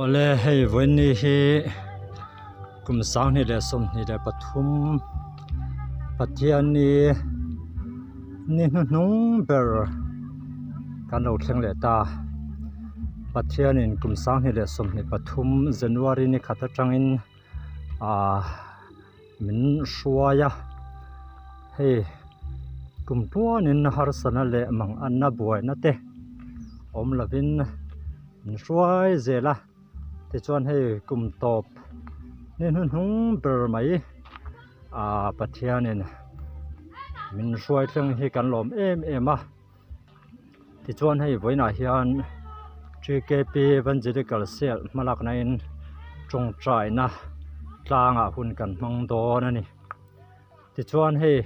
Awle hei vawiin hi kum 2023 Pathianni ni hnuhnung ber kan lo thleng leh ta Pathianin kum 2023 January ni khat atangin ahh min hruai a hei kum tluanin harsatna leh manganna buaina te awm lovin min hruai zel a tichuan hei kum tawp ni hnuhnung ber mai ahh Pathianin min hruai thleng hi kan lawm em em a. Tichuan hei vawiinah hian TKP Evangelical Cell hmalakna in tawngtaina tlangah hun kan hmang dawn a ni. Tichuan hei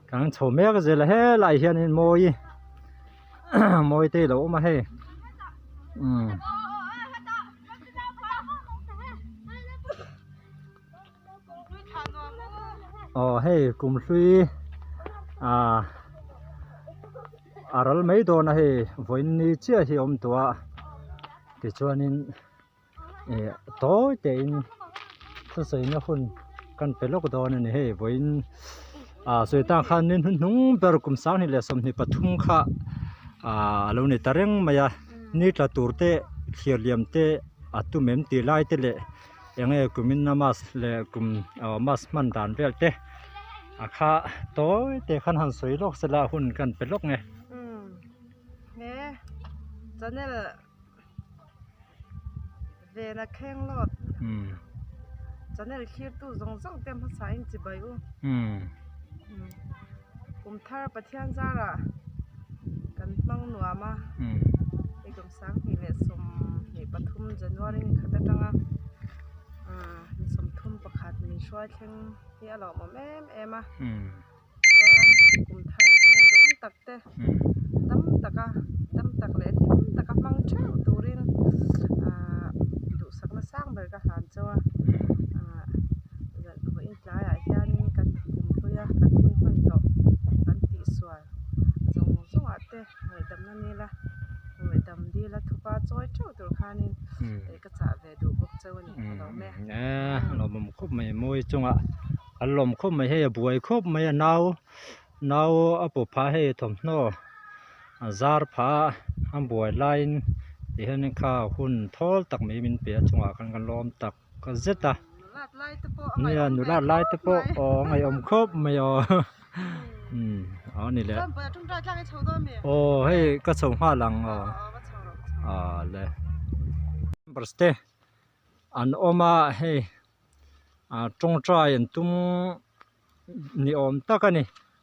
kan chho mek zel a helaiah hianin mawi mawi te a lo awm a hei umm. Aw hei kum hlui ah a ral mai dawn a hei vawiin ni chiah hi a awm tawh a tichuanin ih tawi tein thusawi na hun kan pe lawk dawn a ni hei vawiin ah sawi tan khan ni hnuhnung ber kum 2023 kha ah a lo ni ta reng mai a ni tla tur te thlir liam te a tum em tih lai te leh. Eng nge kumin a mass leh kum aw mass hman dan vel te a kha tawi te khan han sawi lawk se la hun kan pe lawk nge. Umm he channel vena kheng lawt channel thlir tu zawng zawng te hmasa in chibai u kum thar Pathian zarah kan hmang nuam a hei kum 2023 January ni khat atanga ahh ni 31 min hruai thleng hi a lawmawm em em a chuan kum thar hmel duhawm tak te dam taka dam tak leh hlim taka hmang theuh turin ahh duhsakna sang ber ka hlan chauh a ahh vawiin tlaiah hianin kan kum hlui a kan hun hman tawh kan tihsual zawng zawngah te. Ngaihdamna nila ngaihdam dila thupa chawi teuh tur khanin eh ka chah ve duh bawk cheu a ni a lawm e. A lawmawm khawp mai mawi chungah an lawm khawp mai hei a buai khawp mai a nau nau a paw phah hei thawmhnaw a zar phah a a buai laiin ti hianin kha hun thawl tak mai min pe a chungah khan kan lawm tak zet a nia nula lai te pawh aw a ngaihawm khawp mai aw umm aw ni le aw hei ka chho nghal ang aw aw le members te an awm a hei ah tawngtai an tum ni awm tak a ni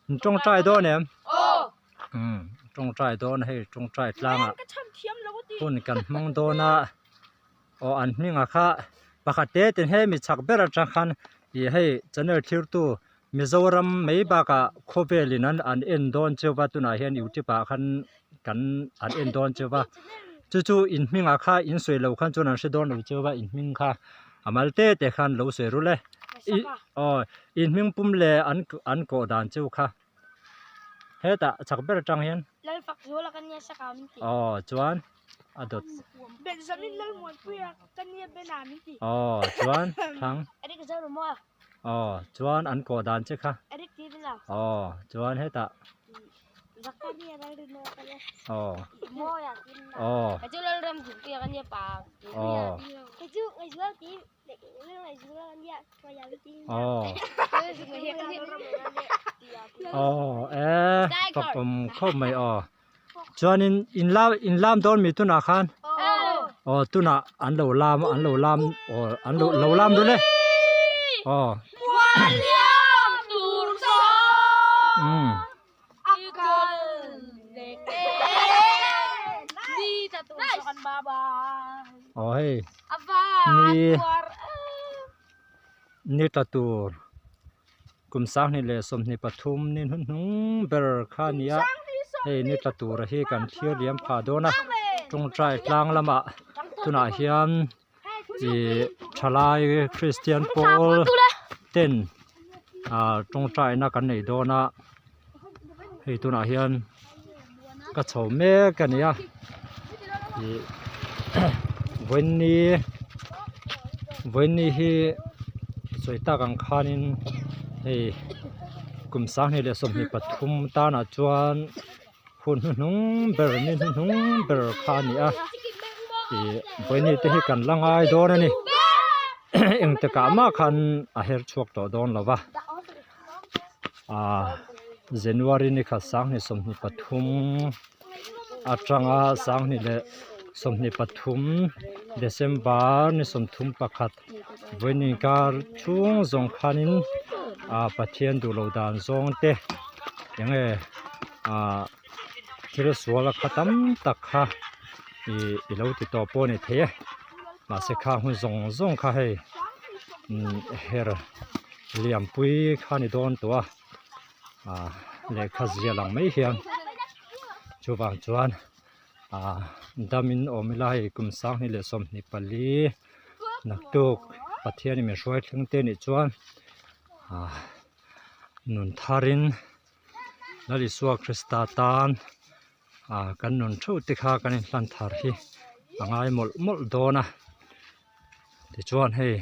an tawngtai dawn em umm tawngtai dawn hei tawngtai tlangah hun kan hmang dawn a. Aw an hming ah kha pakhat te ten hemi chak ber atang khan ih hei channel thlir tu Mizoram mai bakah khawvel in an an en dawn cheu va tunah hian youtube ah khan kan an en dawn cheu va chu chu in hming ah kha in sawi lo khan chuan an hre dawn lo cheu va in hming kha a mal te te khan lo sawi rul e ih aw in hming pum leh an an kawh dan cheu kha hetah chak ber atang hian aw chuan. a dawt Benjamin Lalmuanpuia ka nia Bena min ti. Aw chuan thlang. Eric Zoramoa. Aw chuan an kawh dan che kha. Eric tih vel a. Aw chuan hetah. Zakaria Lalrinoa ka nia. Aw. Mawia tih vel a. Aw. Kei chu Lalramdinpuia ka nia pa. Aw. Kei chu Ngaihzuala tih Lalngaihzuala ka nia Mawia min ti. Aw. Aw e fakawm khawp mai aw. Chuanin in lam in lam dawn mi tunah khan aw tunah an lo lam an lo lam aw an lo lo lam dawn e aw umm aw hei ni ni tla tur. Kum 2023 ni hnuhnung ber kha a ni a, hei ni tla tura hi kan thlir liam phah dawn a, tawngtai tlang lamah tunah hian ih thalai Kristian pawl ten ah tawngtaina kan nei dawn a, hei tunah hian ka chho mek a ni a, ih vawiin ni. Vawiinni hi sawi tak ang khanin hei kum 2023 tanah chuan hun hnuhnung ber ni hnuhnung ber kha a ni a ih vawiinni te hi kan la ngai dawn a ni engtikah mah khan a her chhuak tawh dawn lo va ah January ni khat 2023 atanga 2023 December ni 31 vawiin inkar chhung zawng khanin ah Pathian duh loh dan zawng te eng nge ah thil sual a kha tam tak kha ih i lo ti tawh pawh a ni thei e mahse khang hun zawng zawng kha hei umm her liampui kha a ni dawn tawh a ah lehkha zia lang mai hian chuvang chuan ah damin awm ila hei kum 2024 naktuk Pathianin min hruai thleng te anih chuan ah nun tharin Lal Isua Krista tan ah kan nun theuh te kha kan inhlan thar hi a ngai mawlh mawlh dawn a tichuan hei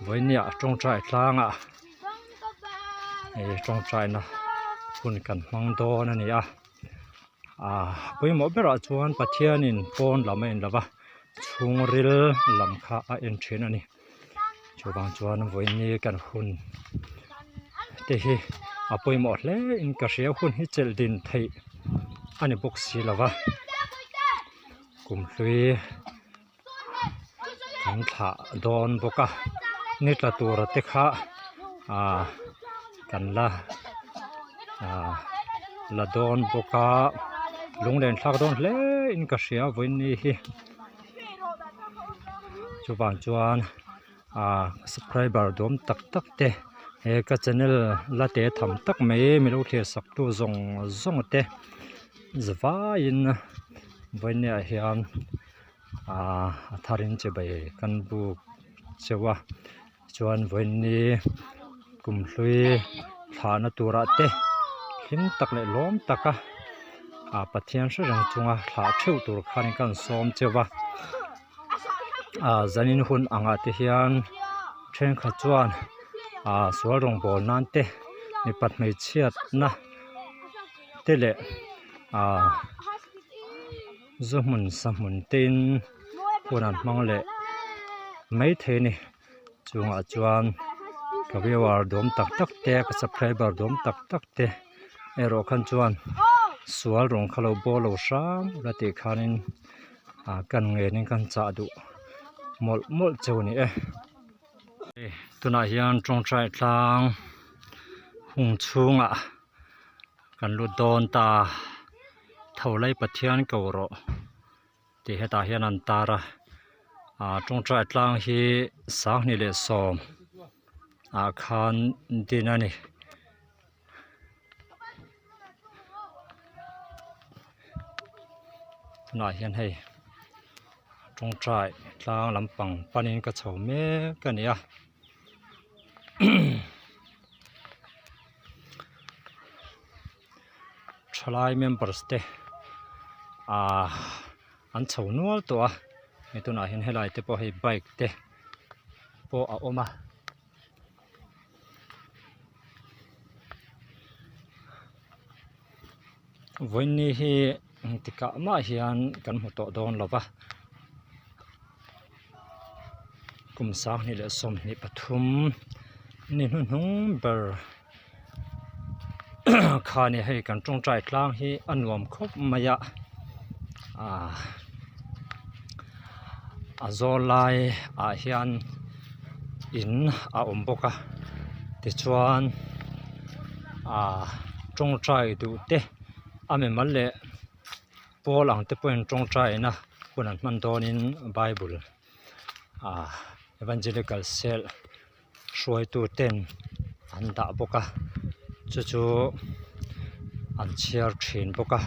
vawinia tawngtai tlangah hei tawngtaina hun kan hmang dawn a ni a ah pawimawh berah chuan Pathianin pawn lam a en lo va chhungril lam kha a en thin a ni chuvang chuan vawiini kan hun te hi a pawimawh hle in ka hria hun hi chelh din theih a ni bawk si lo va kumhlui Kan thlah dawn bawk a ni tla tura te kha ah kan la ah la dawn bawk a lunglen thlak dawn hle in ka hria vawiin hi chuvang chuan ah subscriber duam tak tak te he ka channel la te tham tak mai milo thlir sak tu zawng zawng te zavaiin vawiin ah hian. Ahh a tharin chibai kan buk cheu a chuan vawiinni kumhlui thlahna turah te hlim tak leh lawm taka ah Pathian hre reng chunga thlah theuh tur khanin ka han sawm cheu a ah zanin hun angah te hian thenkhat chuan ah sual rawngbawl nan te mipat hmeichhiatna te leh ah. Zu hmun sa hmun te in hun an hmang leh maithei a ni chungah chuan ka viewer duam tak tak te ka subscriber duam tak tak te erawh khan chuan sual rawng kha lo bawl lo hram ula tih khanin ah kan ngenin kan chah duh mawlh mawlh cheu a ni e. Tunah hian tawngtai tlang hung chhungah kan lut dawn ta tho lai Pathian ko rawh tih hetah hian an tar a ah tawngtai tlang hi 2010 ah khan din a ni. Tunah hian hei tawngtai tlang lampang panin ka chho mek a ni a. Thalai members te ahh an chho nual tawh a hei tunah hian helai te pawh hei bike te pawh a awm a. Vawiinni hi engtikah mah hian kan hmu tawh dawn lo va kum 2023 ni hnuhnung ber kha a ni hei kan tawngtai tlang hi a nuam khawp mai a ah a zawl lai ah hian in a awm bawk a tichuan ah tawngtai duh te a mimal leh pawl ang te pawhin tawngtai na hun an hman dawnin bible ah evangelical cell hruaitu ten an dah bawk a chu chu an chhiar thin bawk a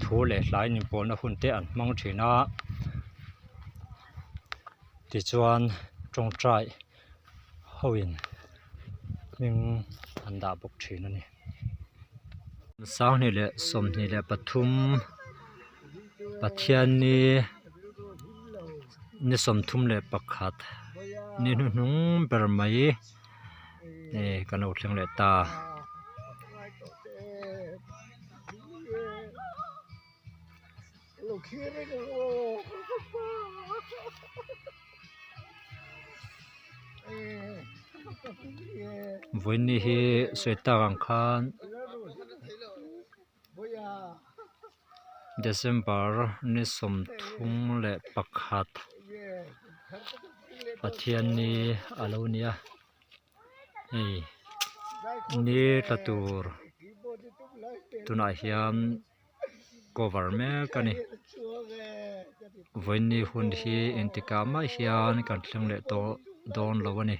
thu leh hlai inpawlna hun te an hmang thin a tichuan tawngtai ho in hming an dah bawk thin a ni. 2023 Pathianni. Ni 31 ni hnuhnung ber mai eh kan lo thleng leh ta. Vawiin hi sawi tak ang khan December ni 31 Pathianni a lo ni a hei ni tla tur tunah hian cover mek a ni vawiin hun hi engtikah mah hian kan thleng leh tawh dawn lo a ni.